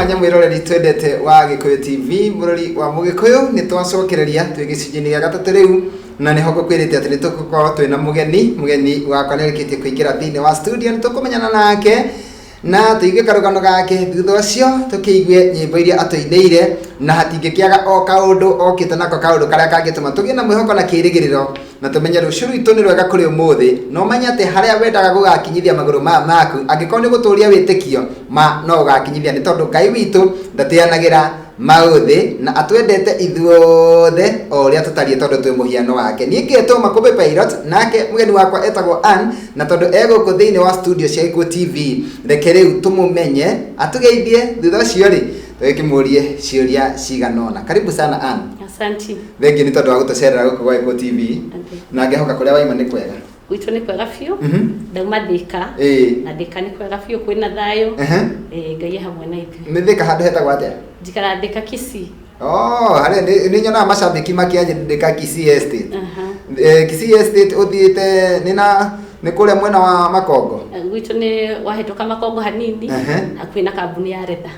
Mwanya mwĩroreri twendete wa Gĩkũyũ TV, mũrori wa Mũgĩkũyũ, nĩ twacokereria twĩ gĩcunjĩ-inĩ gĩa gatatũ rĩu, na nĩho ngũkwĩrĩte atĩ nĩ tũgũkorwo twĩna mũgeni. Mũgeni wakwa nĩ arĩkĩtie kũingĩra thĩinĩ wa studio, nĩ tũkũmenyana nake na tũigue karũgano gake, thutha ũcio tũkĩigue nyĩmbo iria atũinĩire, na hatingĩkĩaga o kaũndũ okĩte nako, kaũndũ karĩa kangĩtũma tũgĩe na mwĩhoko na kĩĩrĩgĩrĩro na tũmenye rũciũ rwitũ nĩ rwega kũrĩ ũmũthĩ, na ũmenye atĩ harĩa wendaga gũgakinyithia magũrũ maya maku, angĩkorwo nĩ gũtũria wĩtĩkio ma no ũgakinyithia, nĩ tondũ Ngai witũ ndateanagĩra maũthĩ na atwendete ithuothe o ũrĩa tũtariĩ tondũ twĩ mũhiano wake. Niĩ ngetwo Makũmbĩ Pilot, nake mũgeni wakwa etagwo Ann, na tondũ e gũkũ thĩinĩ wa studio cia Gĩkũyũ TV, reke rĩu tũmũmenye atũgeithie, thutha ũcio rĩ tũgĩkĩmũrie ciũria cigana ũna. Karibu sana Ann. Asanti. Thengiũ nĩ tondũ wa gũtũcerera gũkũ gwa Gĩkũyũ TV. Asante. Na ngehoka kũrĩa waima nĩ kwega. Gwitũ nĩ kwega biũ. Ndauma Thika. Na Thika nĩ kwega biũ, kwĩna thayũ. Ngai e hamwe na ithuĩ. Nĩ Thika handũ hetagwo atĩa? Njikaraga Thika Kisii. Oh, harĩa nĩ nyonaga macambĩki makĩandĩka Kisii Estate. Kisii Estate ũthiĩte nĩ na nĩ kũrĩa mwena wa Makongo? Gwitũ nĩ wahĩtũka Makongo hanini, hakuhĩ na kambuni ya Retha.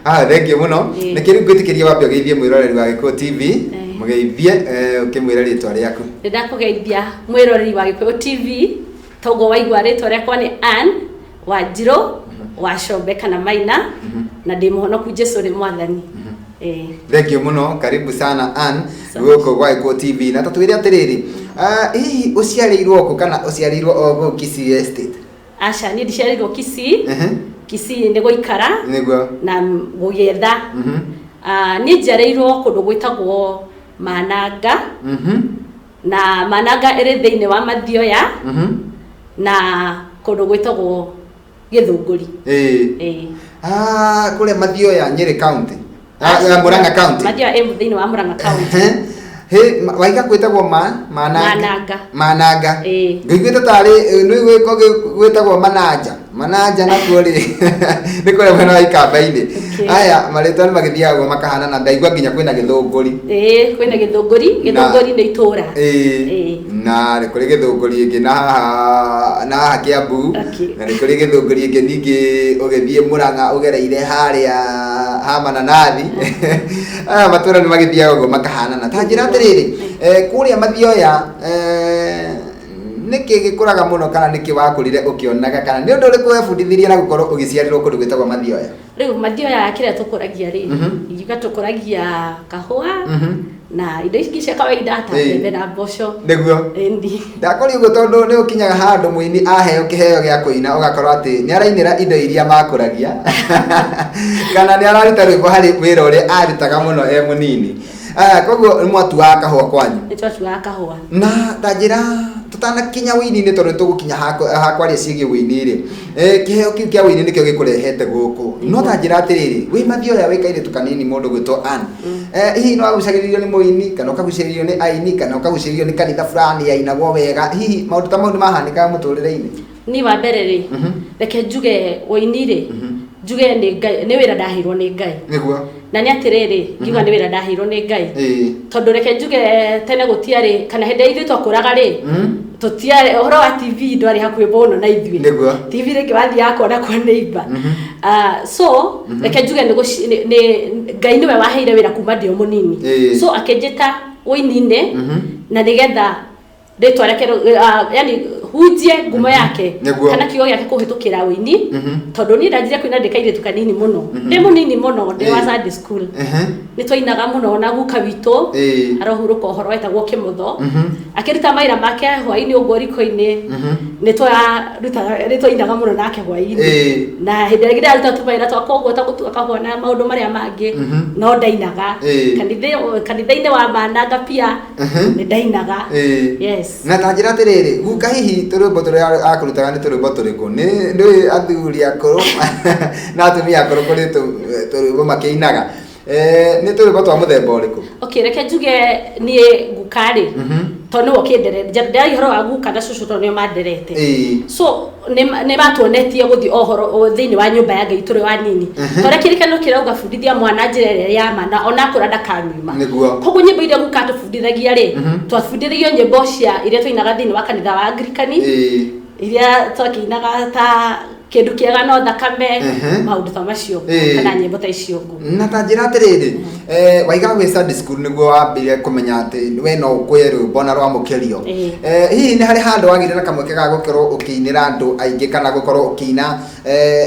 Ah, thengiũ mũno. Nĩkĩ rĩu ngwĩtĩkĩria wambe ũgeithie mwĩroreri wa Gĩkũyũ TV, mũgeithie ũkĩmwĩre rĩtwa rĩaku. Nĩ ndakũgeithia mwĩroreri wa Gĩkũyũ TV, toguo waigua rĩtwa rĩakwa nĩ Ann Wanjirũ wa Combe kana Maina, na ndĩ mũhonoku, Jesu nĩ Mwathani. Thengiũ mũno, karibu sana Ann gũkũ gwa Gĩkũyũ TV. Na tũtwĩre atĩrĩrĩ, hihi ũciarĩirwo kũ kana ũciarĩirwo o gũkũ Kisii Estate? Aca, niĩ ndiciarĩirwo Kisii. Kisii nĩ gũikara na gũgĩetha. Niĩ njiarĩirwo kũndũ gwĩtagwo Mananga, na Mananga ĩrĩ thĩinĩ wa Mathioya, na kũndũ gwĩtagwo Gĩthũngũri. Ah, kũrĩa Mathioya, Nyĩrĩ County? Ah, Murang'a County. Mathioya ĩ thĩinĩ wa Murang'a County. He, waiga gwĩtagwo ma Mananga? Mananga. Mananga. Ĩĩ. Ngũiguĩte tarĩ nĩ gwĩko gwĩtagwo Mananja. Mananja nakuo rĩ nĩ kũrĩa mwena wa Ikamba-inĩ. Aya marĩtwa nĩ magĩthiaga ũguo makahanana, ndaigua nginya kwĩna Gĩthũngũri. Ĩĩ, kwĩna Gĩthũngũri. Gĩthũngũri nĩ itũũra. Ĩĩ. Na nĩ kũrĩ Gĩthũngũri ĩngĩ na haha na haha Kĩambu. Na nĩ kũrĩ Gĩthũngũri ĩngĩ ningĩ ũgĩthiĩ Mũrang'a ũgereire harĩa ha Mananathi. Aya matũra nĩ magĩthiaga ũguo makahanana. Ta njĩra atĩrĩrĩ, kũrĩa Mathioya nĩkĩ gĩkũraga mũno kana nĩkĩ wakũrire ũkĩonaga kana nĩ ũndũ ũrĩkũ webundithirie na gũkorwo ũgĩciarĩrwo kũndũ gwĩtagwo Mathioya? Rĩu Mathioya kĩrĩa tũkũragia rĩ, ingiuga tũkũragia kahũa na indo ici cia kawaida ta mbembe na mboco. Ĩni. Ndakũria ũguo tondũ nĩ ũkinyaga handũ mũini aheo kĩheo gĩa kũina ũgakorwo atĩ nĩ arainĩra indo iria makũragia kana nĩ araruta rwĩmbo harĩ wĩra ũrĩa arutaga mũno e mũnini. Koguo nĩ mwatuaga kahũa kwanyu? Nĩ twatuaga kahũa. Na ta njĩra tũtanakinya wĩini-inĩ tondũ nĩ tũgũkinya ha kwaria ciĩgiĩ wĩini rĩ, kĩheo kĩu kĩa wĩini nĩkĩo gĩkũrehete gũkũ. No ta njĩra atĩrĩrĩ, wĩ Mathioya wĩ kairĩtu kanini mũndũ gwĩtwo Ann, hihi nĩ wagucagĩrĩrio nĩ mũini kana ũkagucĩrĩrio nĩ aini kana ũkagucĩrĩrio nĩ kanitha fulani yainagwo wega, hihi maũndũ ta mau nĩ mahanĩkaga mũtũrĩre-inĩ? Niĩ wa mbere rĩ, reke njuge ũini rĩ, njuge nĩ Ngai, nĩ wĩra ndaheirwo nĩ Ngai. Na nĩ atĩrĩrĩ, ngiuga nĩ wĩra ndaheirwo nĩ Ngai. Tondũ reke njuge tene gũtiarĩ, kana hĩndĩ ĩrĩa ithuĩ twakũraga rĩ, tũtiarĩ, ũhoro wa TV ndwarĩ hakuhĩ mũno na ithuĩ. TV rĩngĩ wathiaga kuona kwa neighbor. So, reke njuge nĩ Ngai nĩwe waheire wĩra kuma ndĩ o mũnini. So akĩnjĩta ũini-inĩ, na nĩgetha rĩtwa rĩake yani hunjie ngumo yake kana kiugo gĩake kũhĩtũkĩra ũini, tondũ niĩ ndanjire kũina ndĩ kairĩtu kanini mũno, ndĩ mũnini mũno, ndĩ wa Sunday school. Nĩ twainaga mũno na guka witũ, arohurũka ũhoro, wetagwo Kĩmotho, akĩruta mawĩra make hwaĩ-inĩ ũguo riko-inĩ, nĩ twarutaga, nĩ twainaga mũno nake hwaĩ-inĩ. Na hĩndĩ ĩrĩa ndĩraruta tũmawĩra twakwa ũguo ta gũtua kahũa na maũndũ marĩa mangĩ, no ndainaga. Kanitha-inĩ wa Mananga pia nĩ ndainaga. Yes. Na ta njĩra atĩrĩrĩ, guka hihi tũrwĩmbo tũrĩa akũrutaga nĩ tũrwĩmbo tũrĩkũ? Nĩ athuri akũrũ na atumia akũrũ kũrĩ tũrwĩmbo makĩinaga. Nĩ tũrwĩmbo twa mũthemba ũrĩkũ? Okay, reke njuge niĩ guka rĩ, tondũ nĩwe ũkĩnderete, ndĩraria ũhoro wa guka na cũcũ tondũ nĩo manderete. So nĩ matuonetie gũthiĩ o ũhoro thĩinĩ wa nyũmba ya Ngai tũrĩ o anini. Tondũ kĩrĩkanĩro kĩrauga bundithia mwana njĩra ĩrĩa ya ma na ona akũra ndakamiuma. Koguo nyĩmbo iria guka atũbundithagia rĩ, twabundithagio nyĩmbo cia iria twainaga thĩinĩ wa kanitha wa Anglikani, iria twakĩinaga ta Kĩndũ kĩega no thakame. Maũndũ ta macio. Kana nyĩmbo ta icio ũguo. Na ta njĩra atĩrĩrĩ, waiga wĩ Sunday school nĩguo wambire kũmenya atĩ we no ũkũye rwĩmbo na rwamũkĩrio. Hihi nĩ harĩ handũ wagĩire na kamweke ga gũkorwo ũkĩinĩra andũ aingĩ kana gũkorwo ũkĩina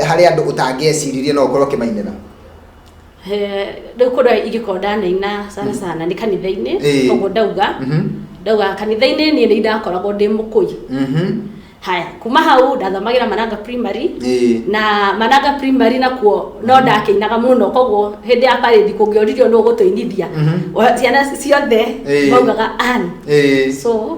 harĩ andũ ũtangĩeciririe no ũkorwo ũkĩmainĩra? Rĩu kũrĩa ingĩkorwo ndanaina sana sana nĩ kanitha-inĩ. Koguo ndauga ndauga kanitha-inĩ niĩ nĩ ndakoragwo ndĩ mũkũi. Haya, kuma hau ndathomagĩra Mananga Primary. Na Mananga Primary nakuo no ndakĩinaga mũno, koguo hĩndĩ ya parade kũngĩoririo nũ ũgũtũinithia, ciana ciothe maugaga Ann. So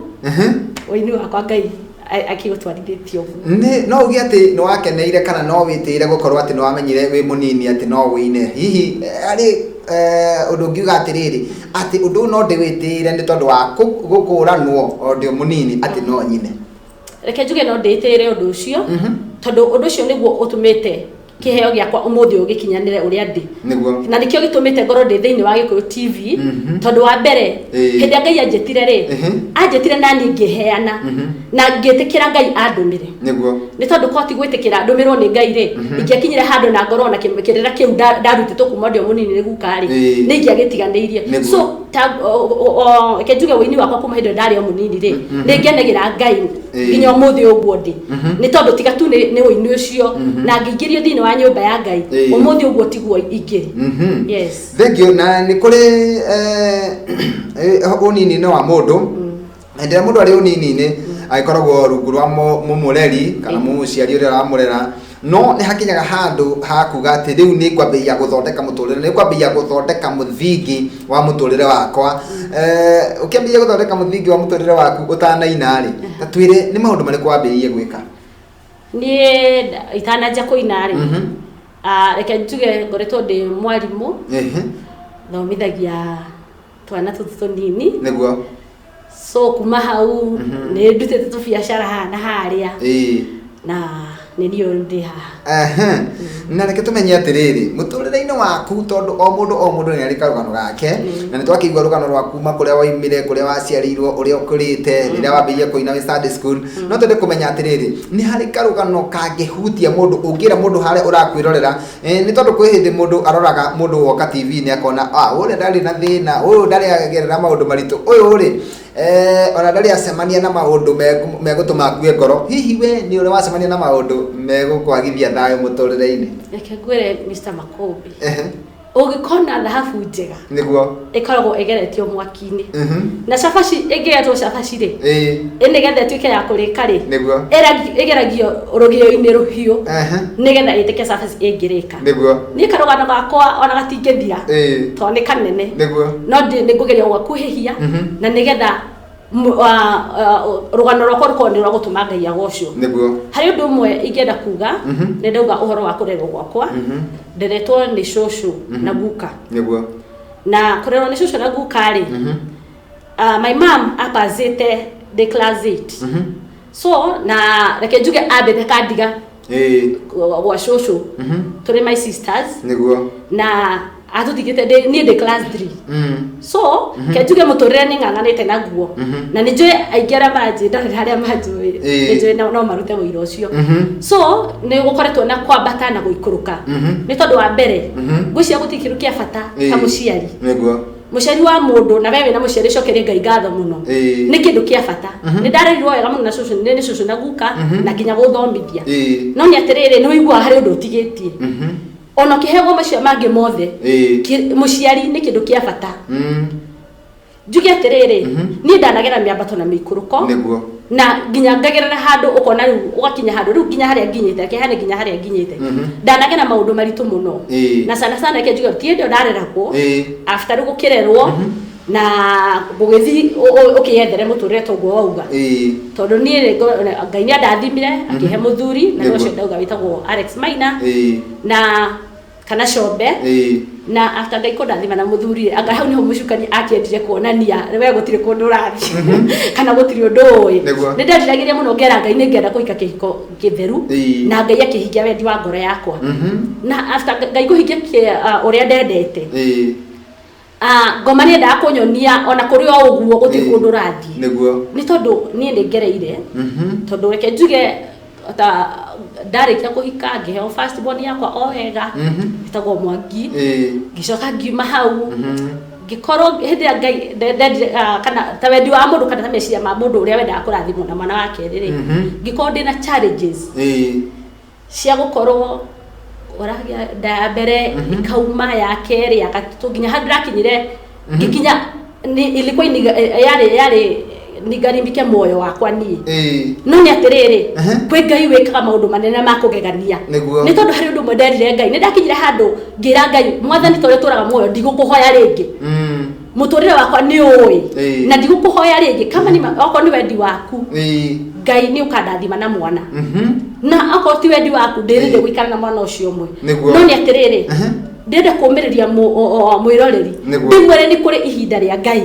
ũini wakwa Ngai akĩũtwarithĩtie ũguo. Nĩ no uge atĩ nĩ wakeneire kana no wĩtĩire gũkorwo atĩ nĩ wamenyire wĩ mũnini atĩ no wĩine? Hihi harĩ ũndũ ũngiuga atĩrĩrĩ, atĩ ũndũ ũyũ no ndĩwĩtĩire nĩ tondũ wa gũkũranwo o ndĩ o mũnini atĩ no nyine? Reke njuge no ndĩtĩĩre ũndũ ũcio, tondũ ũndũ ũcio nĩguo ũtũmĩte kĩheo gĩakwa ũmũthĩ ũyũ gĩkinyanĩre ũrĩa ndĩ. Na nĩkĩo gĩtũmĩte ngorwo ndĩ thĩinĩ wa Gĩkũyũ TV, tondũ wa mbere, hĩndĩ ĩrĩa Ngai anjĩtire rĩ, anjĩtire na niĩ ngĩheana na ngĩtĩkĩra Ngai andũmĩre. Nĩ tondũ ko ti gwĩtĩkĩra ndũmĩrwo nĩ Ngai rĩ, ingĩakinyire handũ na ngorwo na kĩrĩra kĩu ndarutĩtwo kuma ndĩ o mũnini nĩ guka rĩ, nĩ ingĩagĩtiganĩirie. So ta reke njuge ũini wakwa kuma hĩndĩ ĩrĩa ndarĩ o mũnini rĩ, nĩ ngenagĩra Ngai nginya ũmũthĩ ũguo ndĩ, nĩ tondũ tiga tu nĩ ũini ũcio na ngĩingĩrio thĩinĩ wa nyũmba ya Ngai, ũmũthĩ ũguo tiguo ingĩrĩ. Yes. Thank you. Na nĩ kũrĩ ũnini-inĩ wa mũndũ, hĩndĩ ĩrĩa mũndũ arĩ ũnini-inĩ agĩkoragwo rungu rwa mũmũreri kana mũciari ũrĩa ũramũrera, no nĩ hakinyaga handũ ha kuga atĩ rĩu nĩ ngwambĩrĩria gũthondeka mũtũrĩre, nĩ ngwambĩrĩria gũthondeka mũthingi wa mũtũrĩre wakwa. Ũkĩambĩrĩria gũthondeka mũthingi wa mũtũrĩre waku ũtanaina rĩ, ta twĩre nĩ maũndũ marĩkũ wambĩrĩirie gwĩka? Niĩ itananjia kũina rĩ, reke njuge ngoretwo ndĩ mwarimũ. Thomithagia twana tũtũ tũnini. So kuma hau nĩ ndutĩte tũbiacara haha na harĩa, na nĩ niĩ ũyũ ndĩ haha. Na reke tũmenye atĩrĩrĩ, mũtũrĩre-inĩ waku, tondũ o mũndũ o mũndũ nĩ arĩ karũgano gake, na nĩ twakĩigua rũgano rwa kuma kũrĩa waumire, kũrĩa waciarĩirwo, ũrĩa ũkũrĩte, rĩrĩa wambĩrĩirie kũina wĩ Sunday school, no twende kũmenya atĩrĩrĩ, nĩ harĩ karũgano kangĩhutia mũndũ, ũngĩra mũndũ harĩa ũrakwĩrorera, nĩ tondũ kwĩ hĩndĩ mũndũ aroraga mũndũ woka TV-inĩ akona, ah, ũrĩa ndarĩ na thĩna, ũyũ ndarĩ agerera maũndũ maritũ, ũyũ rĩ, ona ndarĩ acemania na maũndũ megũtũma akue ngoro. Hihi we nĩ ũrĩ wacemania na maũndũ megũkwagithia thayũ mũtũrĩre-inĩ? Reke ngwĩre, Mr. Makombi, ũngĩkona thahabu njega, ĩkoragwo ĩgeretio mwaki-inĩ. Na cabaci ĩngĩgetwo cabaci rĩ, nĩgetha ĩtuĩke ya kũrĩka rĩ, ĩgeragio rũgĩo-inĩ rũhiũ nĩgetha ĩtĩke cabaci ĩngĩrĩka. Niĩ karũgano gakwa ona gatingĩthira, tondũ nĩ kanene, no nĩ ngũgeria gũgakuhĩhia na nĩgetha rũgano rwakwa rũkorwo nĩ rwa gũtũma Ngai agocwo. Harĩ ũndũ ũmwe ingĩenda kuga, nĩ ndauga ũhoro wa kũrerwo gwakwa. Nderetwo nĩ cũcũ na guka. Na kũrerwo nĩ cũcũ na guka rĩ, my mom apacĩte ndĩ class 8. So na reke njuge ambĩte kandiga gwa cũcũ tũrĩ my sisters. Na atũtigĩte niĩ ndĩ class 3. So ke njuge mũtũrĩre nĩ ng'ang'anĩte naguo, na nĩ njũĩ aingĩ arĩa maranjĩndarĩra arĩa manjũĩ, nĩ njũĩ no marute ũira ũcio. So nĩ gũkoretwo na kwambata na gũikũrũka, nĩ tondũ wa mbere, ngwĩciria gũtirĩ kĩndũ kĩa bata ta mũciari. Mũciari wa mũndũ, na we wĩna mũciari, ũcokerie Ngai ngatho mũno. Nĩ kĩndũ kĩa bata. Nĩ ndarerirwo wega mũno na cũcũ, nĩ cũcũ na guka, na nginya gũthomithia. No nĩ atĩrĩrĩ, nĩ ũiguaga harĩ ũndũ ũtigĩtie ona ũkĩheagwo macio mangĩ mothe. Mũciari nĩ kĩndũ kĩa bata. Njuge atĩrĩrĩ, niĩ ndanagera mĩambato na mĩikũrũko, na nginya ngagerera handũ ũkona rĩu ũgakinya handũ rĩu nginya harĩa nginyĩte, reke hane nginya harĩa nginyĩte. Ndanagera maũndũ maritũ mũno. Na sana sana reke njuge ti hĩndĩ ĩyo ndareragwo, after rĩu gũkĩrerwo na gũgĩthiĩ ũkĩyethere mũtũrĩre toguo wauga, tondũ niĩ Ngai nĩ andathimire akĩhe mũthuri, na nĩ ũcio ndauga wĩtagwo Alex Maina, na kana Combe. Na after Ngai kũndathima na mũthuri rĩ, anga hau nĩho mũcukani akĩendire kuonania we gũtirĩ kũndũ ũrathiĩ kana gũtirĩ ũndũ ũĩ. Nĩ nderiragĩria mũno ngera Ngai nĩ ngenda kũhika kĩhiko gĩtheru, na Ngai akĩhingia wendi wa ngoro yakwa. Na after Ngai kũhingia ũrĩa ndendete, ngoma nĩ endaga kũnyonia ona kũrĩ o ũguo gũtirĩ kũndũ ũrathiĩ. Nĩ tondũ niĩ nĩ ngereire, tondũ reke njuge ta Ndarĩkia kũhika, ngĩheo first born yakwa o wega, ĩtagwo Mwangi. Ngĩcoka ngiuma hau, ngĩkorwo hĩndĩ ĩrĩa Ngai ndendire, kana ta wendi wa mũndũ kana ta meciria ma mũndũ ũrĩa wendaga kũrathimwo na mwana wa kerĩ rĩ, ngĩkorwo ndĩna challenges cia gũkorwo ũragĩa nda ya mbere, ĩkauma, ya kerĩ, ya gatatũ, nginya handũ ndĩrakinyire ngĩkinya ilikuwa yarĩ ningarimike muoyo wakwa niĩ. No nĩ atĩrĩrĩ, kwĩ Ngai wĩkaga maũndũ manene ma kũgegania. Nĩ tondũ harĩ ũndũ ũmwe nderire Ngai, nĩ ndakinyire handũ ngĩra Ngai, "Mwathani, tondũ tũraga muoyo, ndigũkũhoya rĩngĩ. Mũtũrĩre wakwa nĩ ũĩ, na ndigũkũhoya rĩngĩ. Kama nĩ okorwo nĩ wendi waku, Ngai, nĩ ũkandathima na mwana, na okorwo ti wendi waku, ndĩrĩire gũikara na mwana ũcio ũmwe." No nĩ atĩrĩrĩ, ndĩrenda kũmĩrĩria mwĩroreri, ndĩmwĩre nĩ kũrĩ ihinda rĩa Ngai.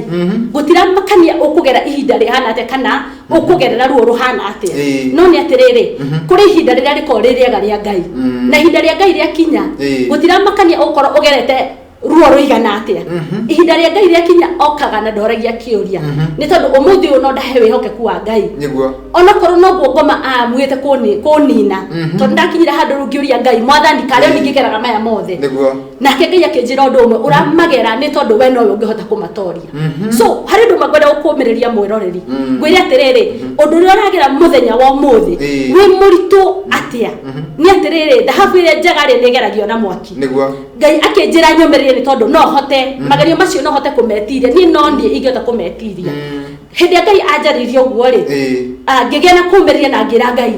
Gũtiramakania ũkũgera ihinda rĩhana atĩa kana ũkũgerera ruo rũhana atĩa, no nĩ atĩrĩrĩ, kũrĩ ihinda rĩrĩa rĩkoragwo rĩ rĩega rĩa Ngai, na ihinda rĩa Ngai rĩakinya, gũtiramakania ũkorwo ũgerete ruo rũigana atĩa, ihinda rĩa Ngai rĩakinya, okaga na ndoragia kĩũria. Nĩ tondũ ũmũthĩ ũyũ no ndahe wĩhokeku wa Ngai, onokorwo noguo ngoma amuĩte kũnina, tondũ ndakinyire handũ rĩu ngĩũria Ngai, "Mwathani, karĩ o ningĩgeraga maya mothe?" Nake Ngai akĩnjĩra ũndũ ũmwe, "Ũramagera nĩ tondũ we nowe ũngĩhota kũmatoria." So harĩ ũndũ ũmwe ngwenda gũkũmĩrĩria mwĩroreri, ngwĩre atĩrĩrĩ, ũndũ ũrĩa ũragera mũthenya wa ũmũthĩ wĩ mũritũ atĩa, nĩ atĩrĩrĩ, thahabu ĩrĩa njega rĩ, nĩ ĩgeragio na mwaki. Ngai akĩnjĩra nyũmĩrĩrie, nĩ tondũ no hote magerio macio, no hote kũmetiria, niĩ no niĩ ingĩhota kũmetiria. Hĩndĩ ĩrĩa Ngai anjarĩirie ũguo rĩ, ngĩgĩa na kũmĩrĩria na ngĩra Ngai,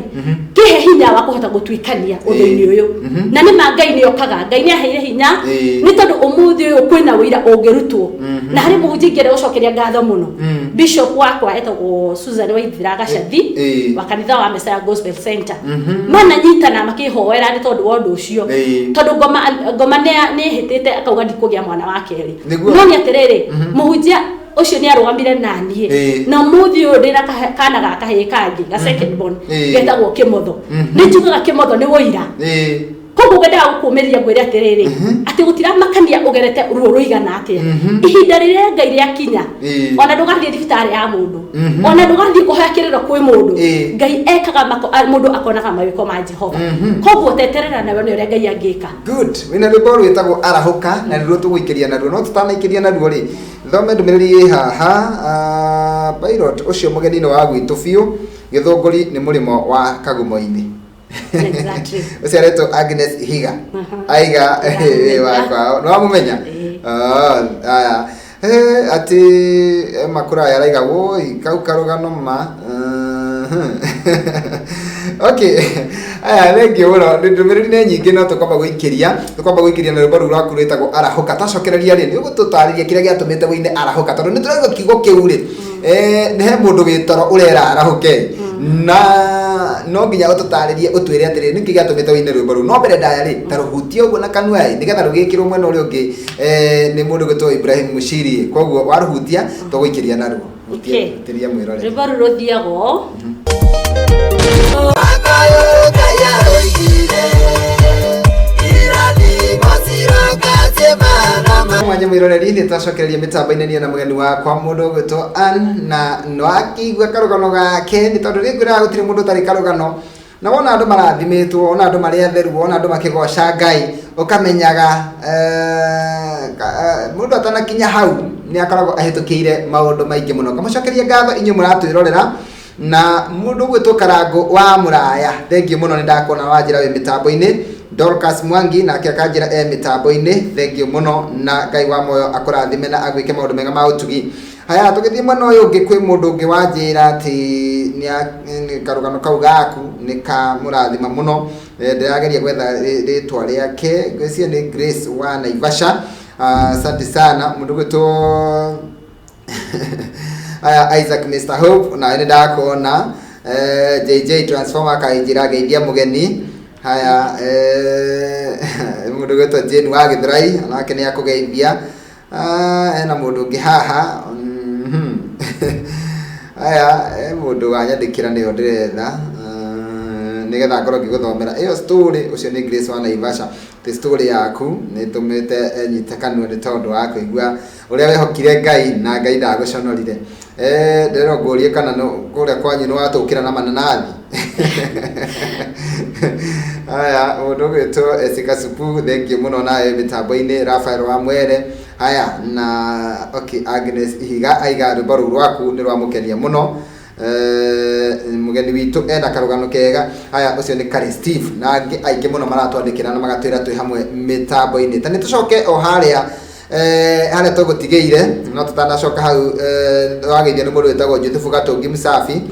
kĩhe hinya wa kũhota gũtuĩkania ũndũ-inĩ ũyũ. Na nĩ ma Ngai nĩ okaga, Ngai nĩ aheire hinya, nĩ tondũ ũmũthĩ ũyũ kwĩna ũira ũngĩrutwo. Na harĩ mũhunjia ingĩenda gũcokeria ngatho mũno, bishop wakwa etagwo Susan Waithira Gacathi, wa kanitha wa Messiah Gospel Center. Mananyitana makĩhoera nĩ tondũ wa ũndũ ũcio, tondũ ngoma nĩ ĩhĩtĩte akauga ndikũgĩa mwana wa kerĩ. No nĩ atĩrĩrĩ, mũhunjia ũcio nĩ arũgamire na niĩ, na ũmũthĩ ũyũ ndĩna kana ga kahĩĩ kangĩ ga second born, getagwo Kĩmotho. Nĩ njugaga Kĩmotho nĩ wũira. Koguo ngwendaga gũkũmĩrĩria ngwĩre atĩrĩrĩ, atĩ gũtiramakania ũgerete ruo rũigana atĩa, ihinda rĩrĩa Ngai rĩakinya, ona ndũgathiĩ thibitarĩ ya mũndũ, ona ndũgathiĩ kũhoya kĩrĩro kwĩ mũndũ, Ngai ekaga mũndũ akonaga mawĩko ma Jehova. Koguo teterera nawe nĩ ũrĩa Ngai angĩka. Good. Wĩna rwĩmbo rwĩtagwo "Arahũka", na nĩruo tũgũikĩria naruo. No tũtanaikĩria naruo rĩ, thome ndũmĩrĩri ĩ haha. Pilot ũcio mũgeni nĩ wa gwitũ biũ, Gĩthũngũri nĩ mũrĩmo wa Kagumo-inĩ. Ũcio aretwo Agnes Ihiga. Aiga Ndamũmenya. Wakwa nĩ wamũmenya? Ĩĩ. Ah, aya. Atĩ makũraya araiga woi kau karũgano ma. Okay, aya, thengiũ mũno. Ndũmĩrĩri nĩ nyingĩ, no tũkwamba gũikĩria na rwĩmbo rũu rwaku rwĩtagwo "Arahũka". Twacokereria rĩ, nĩ ũgũtũtarĩria kĩrĩa gĩatũmĩte wũine "Arahũka", tondũ nĩ tũraigua kiugo kĩu rĩ, nĩ he mũndũ wĩ toro ũrera arahũke, na no nginya ũtũtarĩrie, ũtwĩre atĩrĩrĩ, nĩkĩ gĩatũmĩte wũine rwĩmbo rũu. No mbere ndaya rĩ, ta rũhutie ũguo na kanua ĩ, nĩgetha rũgĩkĩrwo mwena ũrĩa ũngĩ, nĩ mũndũ gwĩtwo Ibrahim Mushiri. Koguo warũhutia, tũgũikĩria naruo. Hutia. Hutĩria mwĩroreri. Rwĩmbo rũu rũthiaga ũũ. Mwaka yaroigire irathimo ciroka ciĩmana. Mwanya mwĩroreri, nĩ twacokereria mĩtambo-inĩ niĩ na mũgeni wakwa, mũndũ ũgwĩtwo Ann, na nĩwakĩigua karũgano gake, nĩ tondũ rĩngwĩraga gũtirĩ mũndũ ũtarĩ karũgano. Na wona andũ marathimĩtwo, wona andũ marĩ atheru, wona andũ makĩgoca Ngai, ũkamenyaga mũndũ atanakinya hau nĩ akoragwo ahĩtũkĩire maũndũ maingĩ mũno. Kamũcokeria ngatho inyuĩ mũratwĩrorera, na mũndũ ũgwĩtwo Karango wa Mũraya, thengiũ mũno, nĩ ndakuona wanjĩra wĩ mĩtambo-inĩ. Dorcas Mwangi nake akanjĩra e mĩtambo-inĩ, thengiũ mũno, na Ngai wa muoyo akũrathime na agwĩke maũndũ mega ma ũtugi. Haya, tũgĩthiĩ mwena ũyũ ũngĩ, kwĩ mũndũ ũngĩ wanjĩra atĩ nĩ karũgano kau gaku nĩ kamũrathima mũno. Ndĩrageria gwetha rĩtwa rĩake, ngwĩciria nĩ Grace wa Naivasha. Asante sana. Mũndũ ũgwĩtwo aya Isaac Mr Hope, nawe nĩ ndakuona. JJ Transformer akainjĩra ngeithia mũgeni. Haya, mũndũ ũgwĩtwo Jane wa Gĩthurai onake nĩ akũgeithia. Hena mũndũ ũngĩ haha. Aya, mũndũ wanyandĩkĩra nĩyo ndĩretha, nĩgetha ngorwo ngĩgũthomera ĩyo story. Ũcio nĩ Grace wa Naivasha. Ti story yaku nĩ ĩtũmĩte enyite kanua nĩ tondũ wa kũigua ũrĩa wehokire Ngai na Ngai ndagũconorire. Ndĩrerwo ngũrie kana kũrĩa kwanyu nĩ watũkĩra na mananathi. Haya, mũndũ ũgwĩtwo Esika Supu, thengiũ mũno nawe mĩtambo-inĩ. Rafael wa Mwere, haya na okay, Agnes Ihiga aiga rwĩmbo rũu rwaku nĩ rwamũkenia mũno. Mũgeni witũ ena karũgano kega. Haya, ũcio nĩ Kari Steve na angĩ aingĩ mũno maratwandĩkĩra na magatwĩra twĩ hamwe mĩtambo-inĩ. Ta nĩ tũcoke o harĩa harĩa tũgũtigĩire, no tũtanacoka hau, wageithio nĩ mũndũ wĩtagwo Juthufu Gatũngi Msafi.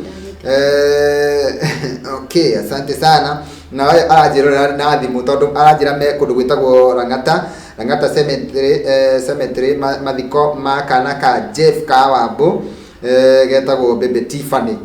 Okay, asante sana. Na we aranjĩrorera na thimũ tondũ aranjĩra me kũndũ gwĩtagwo Lang'ata, Lang'ata Cemetery, cemetery, mathiko ma kana ka Jeff Kawambu, getagwo Baby Tiffany.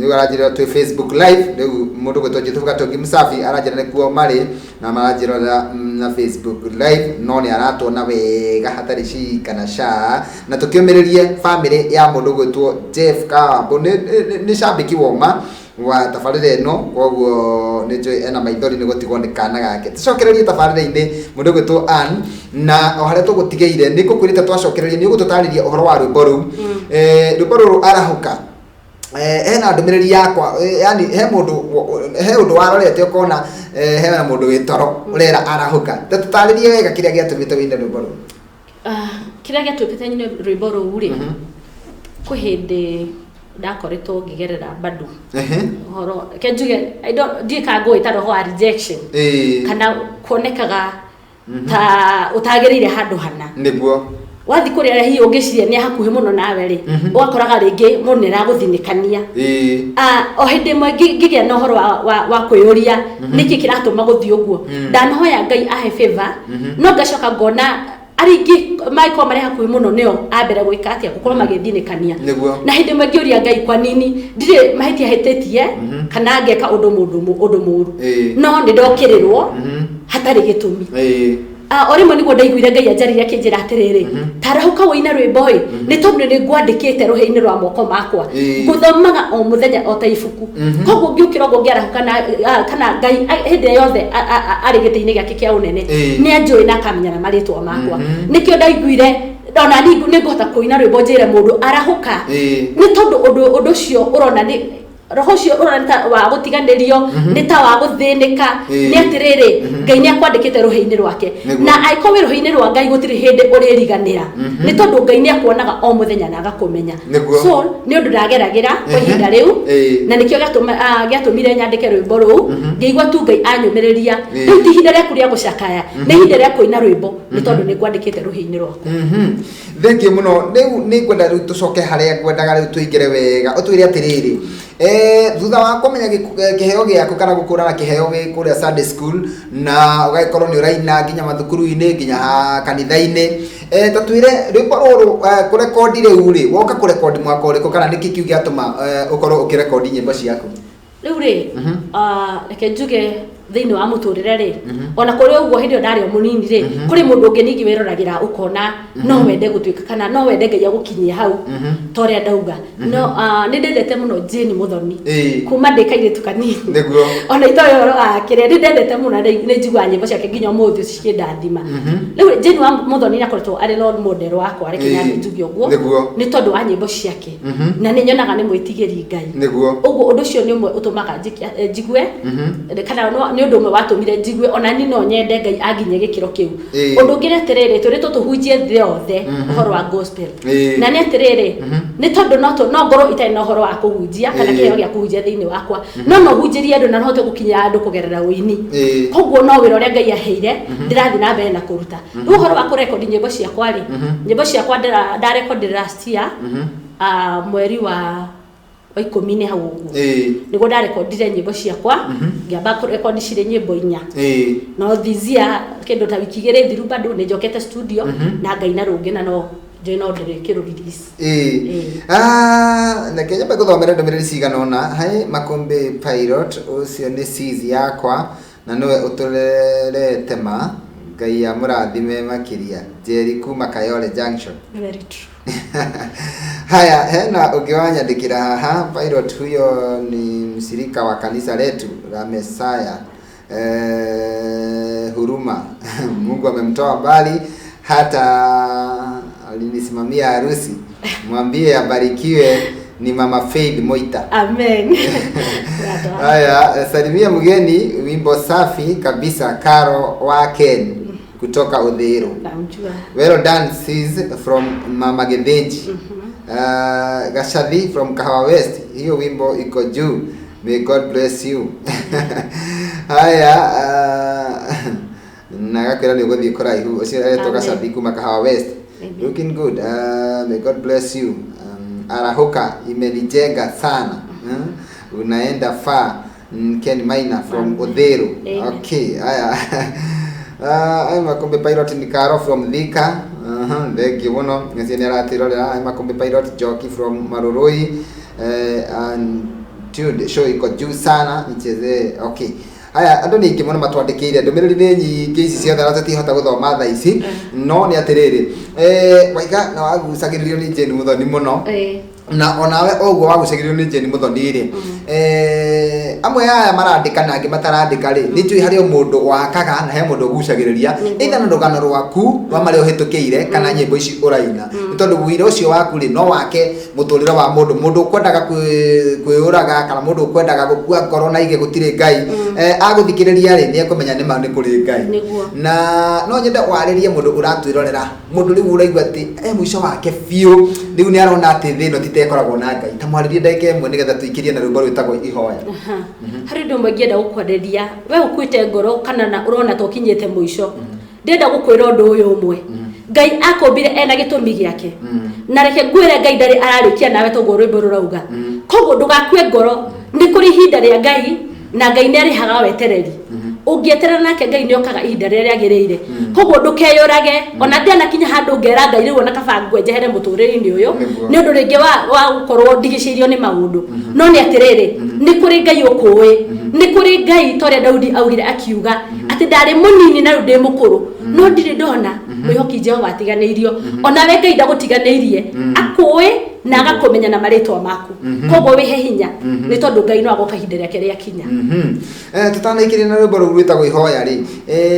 Rĩu aranjĩra twĩ Facebook live. Rĩu mũndũ gwĩtwo Juthufu Gatũngi Msafi aranjĩra nĩkuo marĩ na maranjĩrorera na Facebook live, no nĩ aratuona wega hatarĩ ci kana ca, na tũkĩũmĩrĩrie family ya mũndũ gwĩtwo Jeff Kawambu. Nĩ cambĩki woma wa tabarĩra ĩno, koguo nĩ njũĩ ena maithori nĩ gũtigwo nĩ kana gake. Tũcokererie tabarĩra-inĩ mũndũ gwĩtwo Ann, na o harĩa tũgũtigĩire nĩ ngũkwĩrĩte twacokereria nĩ ũgũtũtarĩria ũhoro wa rwĩmbo rũu. Rwĩmbo rũrũ arahũka, hena ndũmĩrĩri yakwa, yani he mũndũ, he ũndũ warorete ũkona, hena mũndũ wĩ toro ũrera arahũka. Ta tũtarĩrie wega kĩrĩa gĩatũmĩte wĩine rwĩmbo rũu. Kĩrĩa gĩatũmĩte nyine rwĩmbo rũu rĩ, kwĩ hĩndĩ ndakoretwo ngĩgerera bado ũhoro, reke njuge, I don't, ndiũĩ kana ngũwĩta roho wa rejection kana kuonekaga ta ũtagĩrĩire handũ hana. Wathiĩ kũrĩa arĩa hihi ũngĩciria nĩ hakuhĩ mũno nawe rĩ, ũgakoraga rĩngĩ mũndũ nĩ aragũthinĩkania. O hĩndĩ ĩmwe ngĩgĩa na ũhoro wa kwĩyũria nĩkĩ kĩratũma gũthiĩ ũguo. Ndanahoya Ngai ahe favor, no ngacoka ngona arĩa aingĩ mangĩkorwo marĩ hakuhĩ mũno nĩo a mbere gwĩka atĩa, gũkorwo magĩthinĩkania. Na hĩndĩ ĩmwe ngĩũria Ngai kwa nini ndirĩ mahĩtia hĩtĩtie kana ngeka ũndũ mũndũ ũndũ mũru, no nĩ ndokĩrĩrwo hatarĩ gĩtũmi. O rĩmwe nĩguo ndaiguire Ngai anjarĩria akĩnjĩra atĩrĩrĩ, tarahũka wũine rwĩmbo ĩ, nĩ tondũ nĩ ngwandĩkĩte rũhĩ-inĩ rwa moko makwa, ngũthomaga o mũthenya o ta ibuku. Koguo ngĩũkĩra ũguo ngĩarahũka na kana Ngai hĩndĩ ĩrĩa yothe arĩ gĩtĩ-inĩ gĩake kĩa ũnene, nĩ anjũĩ na akamenya na marĩtwa makwa. Nĩkĩo ndaiguire ona nĩ ngũhota kũina rwĩmbo njĩre mũndũ arahũka, nĩ tondũ ũndũ ũcio ũrona nĩ roho ũcio ũrona nĩ ta wa gũtiganĩrio, nĩ ta wa gũthĩnĩka, nĩ atĩrĩrĩ, Ngai nĩ akwandĩkĩte rũhĩ-inĩ rwake. Na angĩkorwo wĩ rũhĩ-inĩ rwa Ngai gũtirĩ hĩndĩ ũrĩriganĩra, nĩ tondũ Ngai nĩ akuonaga o mũthenya na agakũmenya. So nĩ ũndũ ndageragĩra kwa ihinda rĩu, na nĩkĩo gĩatũmire nyandĩke rwĩmbo rũu. Ngĩigua tu Ngai anyũmĩrĩria, rĩu ti ihinda rĩaku rĩa gũcakaya, nĩ ihinda rĩa kũina rwĩmbo, nĩ tondũ nĩ ngwandĩkĩte rũhĩ-inĩ rwaku. Thengiũ mũno. Rĩu nĩ ngwenda rĩu tũcoke harĩa ngwendaga rĩu tũingĩre wega, ũtwĩre atĩrĩrĩ, thutha wa kũmenya kĩheo gĩaku kana gũkũra na kĩheo gĩ kũrĩa Sunday school na ũgagĩkorwo nĩ ũraina nginya mathukuru-inĩ nginya kanitha-inĩ, ta twĩre rwĩmbo rũrũ, kũrekondi rĩu rĩ, woka kũrekondi mwaka ũrĩkũ kana nĩkĩ kĩu gĩatũma ũkorwo ũkĩrekondi nyĩmbo ciaku? Rĩu rĩ, reke njuge thĩinĩ wa mũtũrĩre rĩ, ona kũrĩ ũguo hĩndĩ ĩyo ndarĩ o mũnini rĩ, kũrĩ mũndũ ũngĩ ningĩ wĩroragĩra ũkona no wende gũtuĩka kana no wende Ngai agũkinyie hau ta ũrĩa ndauga. No nĩ ndendete mũno Jane Muthoni kuma ndĩ kairĩtu kanini. Ona itoĩ ũhoro wa kĩrĩa, nĩ ndendete mũno na nĩ njiguaga nyĩmbo ciake nginya ũmũthĩ cikĩndathima. Rĩu Jane wa Muthoni nĩ akoretwo arĩ role model wakwa, reke nyambe njuge ũguo, nĩ tondũ wa nyĩmbo ciake, na nĩ nyonaga nĩ mwĩtigĩri Ngai. Ũguo ũndũ ũcio nĩ ũmwe ũtũmaga njigue kana nĩ ũndũ ũmwe watũmire njigue ona niĩ no nyende Ngai anginyie gĩkĩro kĩu. Ũndũ ũngĩ nĩ atĩrĩrĩ, twĩrĩtwo tũhunjie thĩ yothe ũhoro wa gospel. Na nĩ atĩrĩrĩ, nĩ tondũ no ngorwo itarĩ na ũhoro wa kũhunjia kana kĩheo gĩa kũhunjia thĩinĩ wakwa, no hunjĩrie andũ na no hote gũkinyĩra andũ kũgerera ũini. Koguo no wĩra ũrĩa Ngai aheire ndĩrathiĩ na mbere na kũruta. Rĩu ũhoro wa kũrekondi nyĩmbo ciakwa rĩ, nyĩmbo ciakwa ndarekondi last year, mweri wa 10 nĩ hau ũguo, nĩguo ndarekondire nyĩmbo ciakwa. Ngĩamba kũrekondi cirĩ nyĩmbo 4. No this year, kĩndũ ta wiki 2 thiru, bado nĩ njokete studio na ngaina rũngĩ, na no njũĩ no ndĩrĩkĩrũ release. Reke nyambe ngũthomere ndũmĩrĩri cigana ũna. Hai Makũmbĩ Pilot, ũcio nĩ sis yakwa na nĩwe ũtũrerete ma. Ngai amũrathime makĩria. Njeri kuma Kayole Junction. Very true. Haya, hena ũngĩ wanyandĩkĩra haha, Pilot huyo ni mshirika wa kanisa letu la Mesaya, Huruma. Mungu amemtoa mbali, hata alinisimamia harusi. Mwambie abarikiwe ni Mama Faith Moita. Amen. Haya, salimia mgeni, wimbo safi kabisa, Karo wa Ken kutoka Uthiru. Namjua. Well done sis from Mama Gethenji. Gashathi from Kahawa West. Hiyo wimbo iko juu. May God bless you. Haya, na gakwira nĩ ũgũthiĩ kũraihu. Ũcio aretwo Amen. Gacathi kuma Kahawa West. Amen. Looking good. May God bless you. Arahuka imenijenga sana. Unaenda far. Ken Maina from Amen. Uthiru. Amen. Okay, haya. Aya Makombe Pilot ni Karo from Thika. Thank you muno. Ngeci nĩ aratwĩrorera. Aya Makombe Pilot Joki from Marurui. And tuned show iko juu sana nichezee. Okay. Haya, andũ nĩ aingĩ mũno matwandĩkĩire ndũmĩrĩri nĩ nyingĩ ici ciothe na tũtihota gũthoma thaa ici, no nĩ atĩrĩrĩ, waiga na wagucagĩrĩrio nĩ Jane Muthoni mũno, na onawe oguo wagucagĩrĩrio nĩ Jane Muthoni rĩ, amwe aya marandĩka na angĩ matarandĩka rĩ, nĩ njũĩ harĩ o mũndũ wakaga na he mũndũ ũgucagĩrĩria either na rũgano rwaku rwa marĩa ũhĩtũkĩire kana nyĩmbo ici ũraina, nĩ tondũ wĩira ũcio waku rĩ no wake mũtũrĩre wa mũndũ, mũndũ ũkwendaga kwĩyũraga kana mũndũ ũkwendaga gũkua ngoro na aige gũtirĩ Ngai, agũthikĩrĩria rĩ nĩ ekũmenya nĩ ma nĩ kũrĩ Ngai. Nĩguo. Na no nyende warĩrie mũndũ ũratwĩrorera, mũndũ rĩu ũraigua atĩ e mũico wake biũ, rĩu nĩ arona atĩ thĩ ĩno ti ta ĩkoragwo na Ngai. Ta mwarĩrie ndagĩka ĩmwe nĩgetha tũikĩrie na rwĩmbo rwĩtagwo Ihoya. Harĩ ũndũ ũmwe ingĩenda gũkwarĩria, we ũkuĩte ngoro kana na ũrona ta ũkinyĩte mũico, ndĩrenda gũkwĩra ũndũ ũyũ ũmwe. Ngai akũmbire ena gĩtũmi gĩake, na reke ngwĩre Ngai ndarĩ ararĩkia nawe toguo rwĩmbo rũrauga. Koguo ndũgakue ngoro, nĩ kũrĩ ihinda rĩa Ngai na Ngai nĩ arĩhaga wetereri. Ũngĩeterera nake Ngai nĩ okaga ihinda rĩrĩa rĩagĩrĩire. Koguo ndũkeyũrage, ona ndianakinya handũ ngera Ngai rĩu ona kaba ngwenjehere mũtũrĩre-inĩ ũyũ, nĩ ũndũ rĩngĩ wa gũkorwo ndigicĩirio nĩ maũndũ. No nĩ atĩrĩrĩ, nĩ kũrĩ Ngai ũkũĩ, nĩ kũrĩ Ngai ta ũrĩa Daudi augire akiuga atĩ ndarĩ mũnini na rĩu ndĩ mũkũrũ, no ndirĩ ndona mwĩhoki Jehova atiganĩirio. Onawe Ngai ndagũtiganĩirie, akũĩ na agakũmenya na marĩtwa maku. Koguo wĩhe hinya, nĩ tondũ Ngai no agoka ihinda rĩake rĩakinya. Tũtanaikĩria na rwĩmbo rũu rwĩtagwo Ihoya rĩ,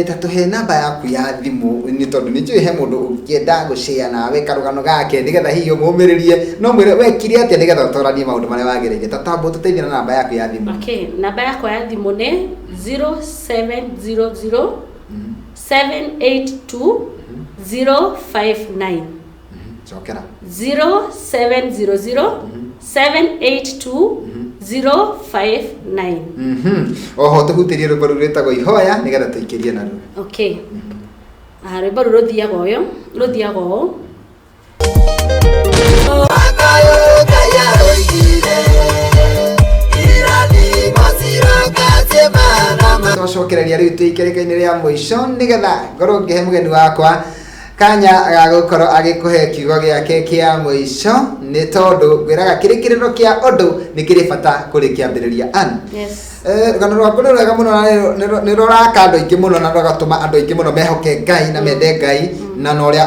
ta tũhe namba yaku ya thimũ, nĩ tondũ nĩ njũĩ he mũndũ ũngĩenda gũshare nawe karũgano gake nĩgetha hihi ũmũmĩrĩrie, no mwĩre wekire atĩa nĩgetha ũtoranie maũndũ marĩa wagereire. Ta tambo tũteithie na namba yaku ya thimũ. Okay, namba yakwa ya thimũ nĩ 0700 782 059. Cokera. 0700 782 059. Oho tũhutĩrie rwĩmbo rũu rwĩtagwo Ihoya nĩgetha tũikĩrie naruo. Okay. Rwĩmbo rũu rũthiaga ũyũ, rũthiaga ũũ. Twacokereria rĩu tũikereka-inĩ rĩa mũico nĩgetha ngorwo ngĩhe mũgeni wakwa kanya ga gũkorwo agĩkũhe kiugo gĩake kĩa mũico, nĩ tondũ ngwĩraga kĩrĩkĩrĩro kĩa ũndũ nĩ kĩrĩ bata kũrĩ kĩambĩrĩria. Ann, rũgano rwaku nĩ rwega mũno na nĩ rũraka andũ aingĩ mũno na rũgatũma andũ aingĩ mũno mehoke Ngai na mende Ngai, na ũrĩa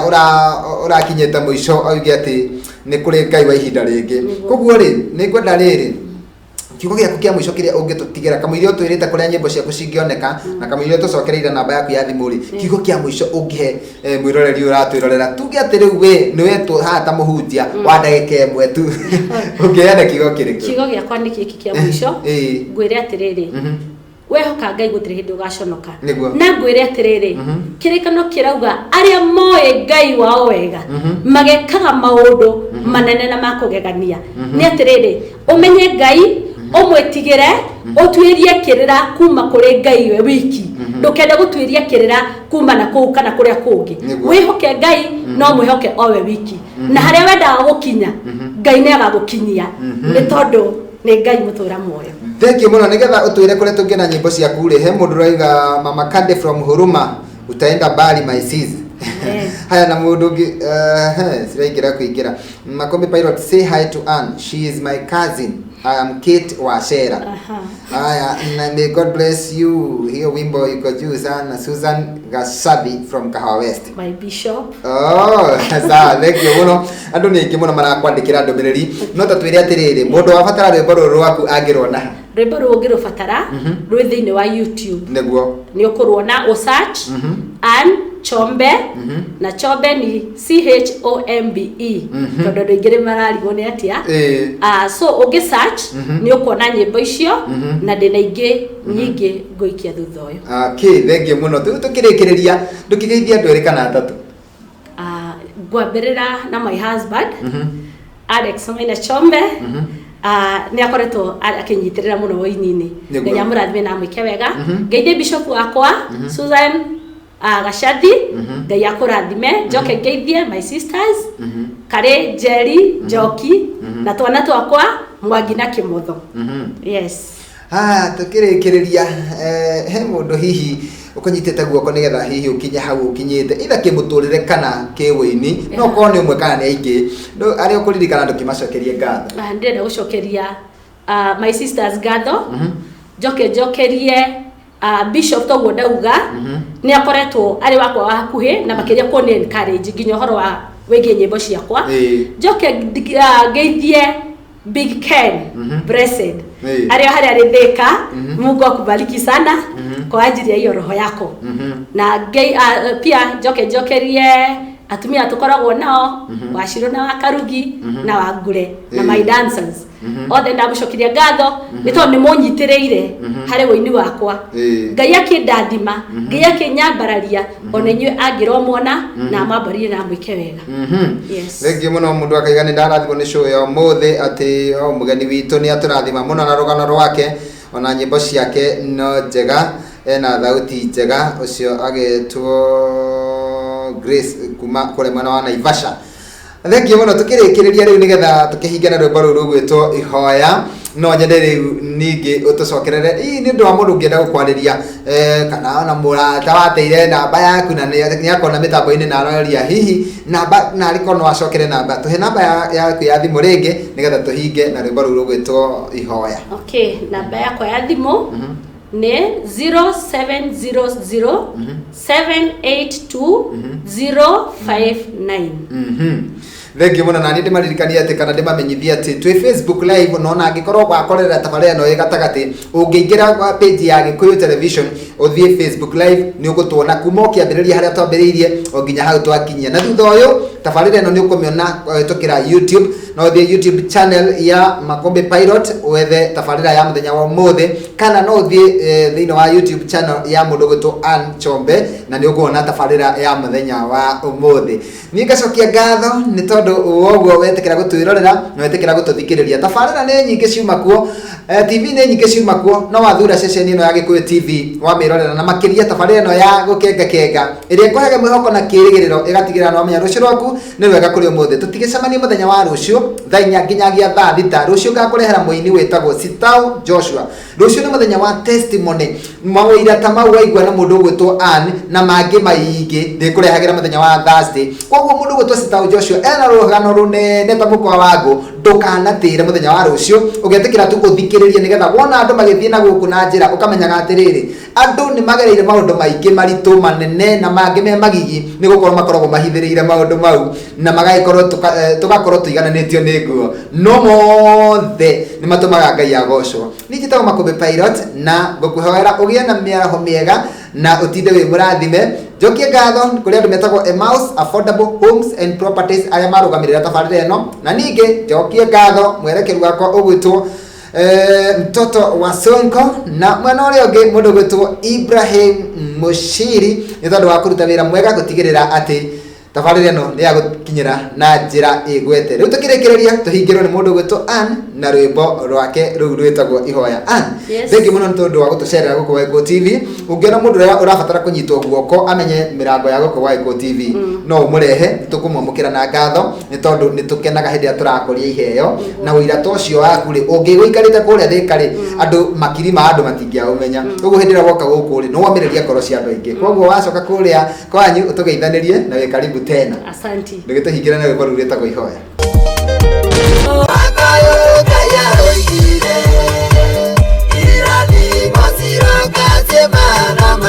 ũrakinyĩte mũico auge atĩ nĩ kũrĩ Ngai wa ihinda rĩngĩ. Koguo rĩ, nĩ ngwenda rĩrĩ kiugo gĩaku kĩa mũico kĩrĩa ũngĩtũtigĩra, kamũira ũtwĩrĩte kũrĩa nyĩmbo ciaku cingĩoneka na kamũira ũtũcokereire namba yaku ya thimũ rĩ, kiugo kĩa mũico ũngĩhe mwĩroreri ũratwĩrorera, tuge atĩ rĩu we nĩ wetwo haha ta mũhunjia wa ndagĩka ĩmwe tu, ũngĩheana kiugo kĩrĩkũ? Kiugo gĩakwa nĩ gĩkĩ kĩa mũico, ngwĩre atĩrĩrĩ, wehoka Ngai gũtirĩ hĩndĩ ũgaconoka. Na ngwĩre atĩrĩrĩ, kĩrĩkano kĩrauga arĩa moĩ Ngai wao wega magekaga maũndũ manene na makũgegania. Nĩ atĩrĩrĩ, ũmenye Ngai, ũmwĩtigĩre, ũtuĩrie kĩrĩra kuma kũrĩ Ngai we wiki, ndũkende gũtuĩria kĩrĩra kuma na kũu kana kũrĩa kũngĩ. Wĩhoke Ngai, no mwĩhoke o we wiki, na harĩa wendaga gũkinya Ngai nĩ agagũkinyia, nĩ tondũ nĩ Ngai mũtũra muoyo. Thank you mũno. Nĩgetha ũtwĩre kũrĩa tũngĩona nyĩmbo ciaku rĩ, he mũndũ ũrauga Mama Kande from Huruma, utaenda mbali my sis. Haya, na mũndũ ũngĩ, ciraingĩra kũingĩra. Makombe Pilot, say hi to Ann, she is my cousin. I am Kate Wachera. Haya, na may God bless you. Hiyo wimbo iko juu sana. Susan Gasabi from Kahawa West. My bishop. Oh, sawa, thank you mũno. Andũ nĩ aingĩ mũno marakwandĩkĩra ndũmĩrĩri. No ta twĩre atĩrĩrĩ, mũndũ wabatara rwĩmbo rũrũ rwaku angĩrwona ha? Rwĩmbo rũrũ ũngĩrũbatara rwĩ thĩinĩ wa YouTube. Nĩguo. Nĩ ũkũruona, ũ search Ann Chombe, na Chombe ni Chombe, tondũ andũ aingĩ nĩ mararigwo nĩ atĩa. So ũngĩ search nĩ ũkuona nyĩmbo icio, na ndĩna ingĩ nyingĩ ngũikia thutha ũyũ. Okay, thengiũ mũno. Rĩu tũkĩrĩkĩrĩria, ndũkĩgeithie andũ erĩ kana atatũ. Ngwambĩrĩra na my husband, Alex Maina Chombe. Nĩ akoretwo akĩnyitĩrĩra mũno wũini-inĩ. Ngai amũrathime na amwĩke wega. Ngeithie bishop wakwa Susan Gacathi, Ngai akũrathime. Njoke ngeithie my sisters, Karĩ, Njeri, Njoki, na twana twakwa Mwangi na Kĩmotho. Yes. Ah, tukĩrĩkĩrĩria, he mũndũ hihi ũkũnyitĩte guoko nĩgetha hihi ũkinye hau ũkinyĩte, either kĩmũtũrĩre kana kĩwĩini, no korwo nĩ ũmwe kana nĩ aingĩ, arĩa ũkũririkana ndũkĩmacokerie ngatho. Ndĩrenda gũcokeria my sisters ngatho, njoke njokerie bishop, toguo ndauga nĩ akoretwo arĩ wakwa wa hakuhĩ na makĩria kũni encourage nginya ũhoro wa wĩgiĩ nyĩmbo ciakwa. Njoke ngeithie Big Ken Blessed arĩa harĩa arĩ Thika. Mungu akubariki sana kwa ajili ya hiyo roho yako. Na pia njoke njokerie atumia tũkoragwo nao, Wacirũ na Wakarugi na Wangure na my dancers othe, ndamũcokeria ngatho nĩ tondũ nĩ mũnyitĩrĩire harĩ wũini wakwa. Ngai akĩndathima, Ngai akĩnyambararia, ona inyuĩ angĩromona na amwambaririe na amwĩke wega. Yes. Thengiũ mũno. Mũndũ akaiga nĩ ndarathimwo nĩ show ya ũmũthĩ, atĩ o mũgeni witũ nĩ atũrathima mũno na rũgano rwake, ona nyĩmbo ciake no njega, ena thauti njega. Ũcio agetwo Grace kuma kũrĩa mwena wa Naivasha. Thengiũ mũno. Tũkĩrĩkĩrĩria rĩu, nĩgetha tũkĩhinge na rwĩmbo rũu rũgwĩtwo Ihoya, no nyende rĩu ningĩ ũtũcokerere hihi nĩ ũndũ wa mũndũ ũngĩenda gũkwarĩria, kana ona mũrata wateire namba yaku na nĩ akona mĩtambo-inĩ na aroria hihi namba, na arĩkorwo no acokere namba, tũhe namba yaku ya thimũ rĩngĩ nĩgetha tũhinge na rwĩmbo rũu rũgwĩtwo Ihoya. Okay, namba yakwa ya thimũ nĩ 0700 782 059. Thengiũ mũno. Na niĩ ndĩmaririkanie atĩ kana ndĩmamenyithie atĩ twĩ Facebook live, no ona angĩkorwo wakorera tabarĩra ĩno ĩ gatagatĩ, ũngĩingĩra kwa page ya Gĩkũyũ Television, ũthiĩ Facebook live, nĩ ũgũtuona kuma o kĩambĩrĩria harĩa twambĩrĩirie o nginya hau twakinyia. Na thutha ũyũ tabarĩra ĩno nĩ ũkũmĩona kũhĩtũkĩra YouTube. No ũthiĩ YouTube channel ya Makombe Pilot wethe tabarĩra ya mũthenya wa ũmũthĩ, kana no ũthiĩ thĩinĩ wa YouTube channel ya mũndũ ũgwĩtwo Ann Chombe na nĩ ũkuona tabarĩra ya mũthenya wa ũmũthĩ. Niĩ ngacokia ngatho nĩ tondũ woguo wetĩkĩra gũtwĩrorera na wetĩkĩra gũtũthikĩrĩria. Tabarĩra nĩ nyingĩ ciuma kuo, TV nĩ nyingĩ ciuma kuo, no wathura ceceni ĩno ya Gĩkũyũ TV wamĩrorera, na makĩria tabarĩra ĩno ya gũkengakenga ĩrĩa ĩkũheaga mwĩhoko na kĩrĩgĩrĩro, ĩgatigĩrĩra nĩ wamenya rũciũ rwaku nĩ rwega kũrĩ ũmũthĩ. Tũtigĩcemanie mũthenya wa rũciũ thaa 4 nginyagia thaa 6. Rũciũ ngakũrehera mũini wĩtagwo Sitao Joshua. Rũciũ nĩ mũthenya wa testimony, mawĩira ta mau waigua na mũndũ ũgwĩtwo Ann na mangĩ maingĩ ndĩkũrehagĩra mũthenya wa Thursday. Koguo mũndũ ũgwĩtwo Sitao Joshua ena rũgano rũnene ta mũkwa wa ngũ. Ndũkanatĩre mũthenya wa rũciũ, ũgetĩkĩra tu ũthikĩrĩrie, nĩgetha wona andũ magĩthiĩ na gũkũ na njĩra ũkamenyaga atĩrĩrĩ, andũ nĩ magereire maũndũ maingĩ maritũ manene na mangĩ me magigi, nĩ gũkorwo makoragwo mahithĩrĩire maũndũ mau na magagĩkorwo tũgakorwo tũigananĩtio nĩ nguo, no mothe nĩ matũmaga Ngai agocwo. Niĩ njĩtagwo Makũmbĩ Pilot na ngũkũhoera ũgĩe na mĩaraho mĩega na ũtinde wĩ mũrathime. Njokie ngatho kũrĩ andũ metagwo Emmaus Affordable Homes and Properties arĩa marũgamĩrĩra tabarĩra ĩno, na ningĩ njokie ngatho mwerekeri wakwa ũgwĩtwo mtoto wa Sonko, na mwena ũrĩa ũngĩ mũndũ ũgwĩtwo Ibrahim Mushiri, nĩ tondũ wa kũruta wĩra mwega gũtigĩrĩra atĩ tabarĩra ĩno nĩ yagũkinyĩra na njĩra ĩgwete. Rĩu tũkĩrĩkĩrĩria, tũhingĩrwo nĩ mũndũ ũgwĩtwo Ann na rwĩmbo rwake rũu rwĩtagwo Ihoya. Ann, Yes. thengiũ mũno nĩ tondũ wa gũtũcerera gũkũ gwa Gĩkũyũ TV. Ũngĩona mũndũ ũrĩa ũrabatara kũnyitwo guoko amenye mĩrango ya gũkũ gwa Gĩkũyũ TV, no ũmũrehe, nĩ tũkũmwamũkĩra na ngatho, nĩ tondũ nĩ tũkenaga hĩndĩ ĩrĩa tũrakũria iheo na ũira ta ũcio waku rĩ, ũngĩgũikarĩte kũrĩa Thĩka rĩ, andũ makiri ma andũ matingĩaũmenya. Koguo hĩndĩ ĩrĩa woka gũkũ rĩ, nĩ womĩrĩria ngoro cia andũ aingĩ. Koguo wacoka kũrĩa kwanyu ũtũgeithanĩrie na wĩ karibu tena. Asanti. Ndũgĩtũhingĩre na rwĩmbo rũu rwĩtagwo Ihoya. Mwaka ũyũ Ngai aroigire irathimo ciroka ciĩ mana.